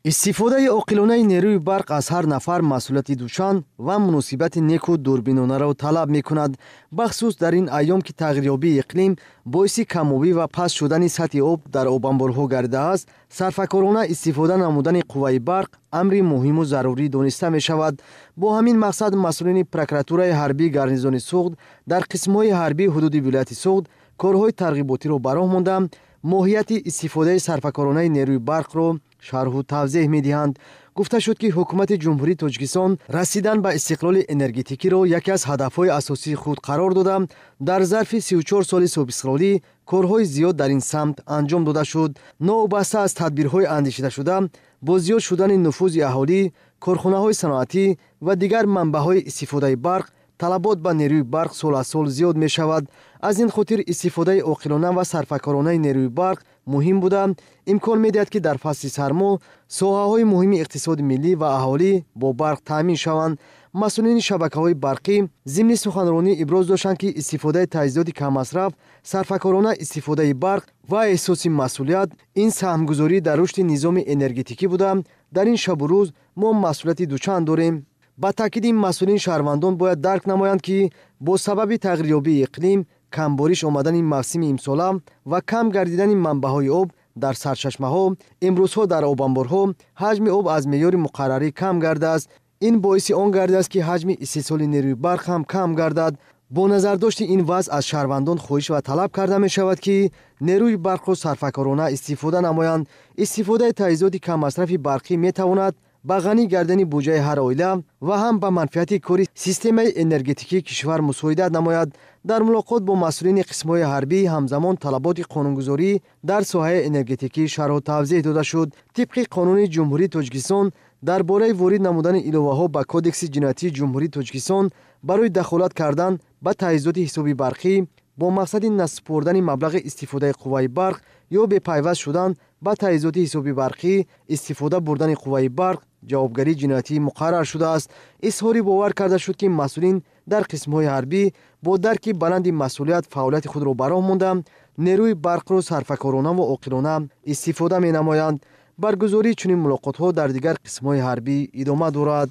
Истифодаи оқилонаи нерӯи барқ аз ҳар нафар масъулияти дучанд ва муносибати неку дурбинонаро талаб мекунад. Бахусус дар ин айём, ки тағйирёбии иқлим боиси камобӣ ва паст шудани сатҳи об дар обанборҳо гардидааст, сарфакорона истифода намудани қувваи барқ амри муҳиму зарурӣ дониста мешавад. Бо ҳамин мақсад масъулини прокуратураи ҳарбии гарнизони Суғд дар қисмҳои ҳарбии ҳудуди вилояти Суғд корҳои тарғиботиро ба роҳ монда, моҳияти истифодаи сарфакоронаи нерӯи барқро шарҳу тавзеҳ медиҳанд. Гуфта шуд, ки ҳукумати Ҷумҳурии Тоҷикистон расидан ба истиқлоли энергетикиро яке аз ҳадафҳои асосии худ қарор дода, дар зарфи 34 соли соҳибистиқлолӣ корҳои зиёд дар ин самт анҷом дода шуд. Новобаста аз тадбирҳои андешидашуда, бо зиёд шудани нуфузи аҳолӣ, корхонаҳои саноатӣ ва дигар манбаъҳои истифодаи барқ, талабот ба нерӯи барқ сол аз сол зиёд мешавад. Аз ин хотир истифодаи оқилона ва сарфакоронаи нерӯи барқ муҳим буда, имкон медиҳад, ки дар фасли сармо соҳаҳои муҳими иқтисоди миллӣ ва аҳолӣ бо барқ таъмин шаванд. Масъулини шабакаҳои барқӣ зимни суханронӣ иброз доштанд, ки истифодаи таҷҳизоти каммасраф, сарфакорона истифодаи барқ ва эҳсоси масъулият ин саҳмгузорӣ дар рушди низоми энергетикӣ буда, дар ин шабу рӯз мо масъулияти дучанд дорем. Ба таъкиди масъулин, шаҳрвандон бояд дарк намоянд, ки бо сабаби тағйирёбии иқлим, камбориш омадани мавсими имсола ва кам гардидани манбаъҳои об дар сарчашмаҳо, имрӯзҳо дар обанборҳо ҳаҷми об аз меъёри муқаррарӣ кам гардааст. Ин боиси он гардидааст, ки ҳаҷми истеҳсоли нерӯи барқ ҳам кам гардад. Бо назардошти ин вазъ аз шаҳрвандон хоҳиш ва талаб карда мешавад, ки нерӯи барқро сарфакорона истифода намоянд. Истифодаи таҷҳизоти каммасрафи барқӣ метавонад ба ғанӣ гардани буҷаи ҳар оила ва ҳам ба манфиати кори системаи энергетикии кишвар мусоидат намояд. Дар мулоқот бо масъулини қисмҳои ҳарбӣ ҳамзамон талаботи қонунгузорӣ дар соҳаи энергетикӣ шарҳу тавзеҳ дода шуд. Тибқи Қонуни Ҷумҳурии Тоҷикистон дар бораи ворид намудани иловаҳо ба Кодекси ҷиноятии Ҷумҳурии Тоҷикистон барои дахолат кардан ба таҷҳизоти ҳисоби барқӣ бо мақсади насупурдани маблағи истифодаи қувваи барқ ё бепайваст шудан ба таҷҳизоти ҳисоби барқӣ истифода бурдани қувваи барқ ҷавобгарии ҷиноятӣ муқаррар шудааст. Изҳори бовар карда шуд, ки масъулин дар қисмҳои ҳарбӣ бо дарки баланди масъулият фаъолияти худро ба роҳ монда, нерӯи барқро сарфакорона ва оқилона истифода менамоянд. Баргузории чунин мулоқотҳо дар дигар қисмҳои ҳарбӣ идома дорад.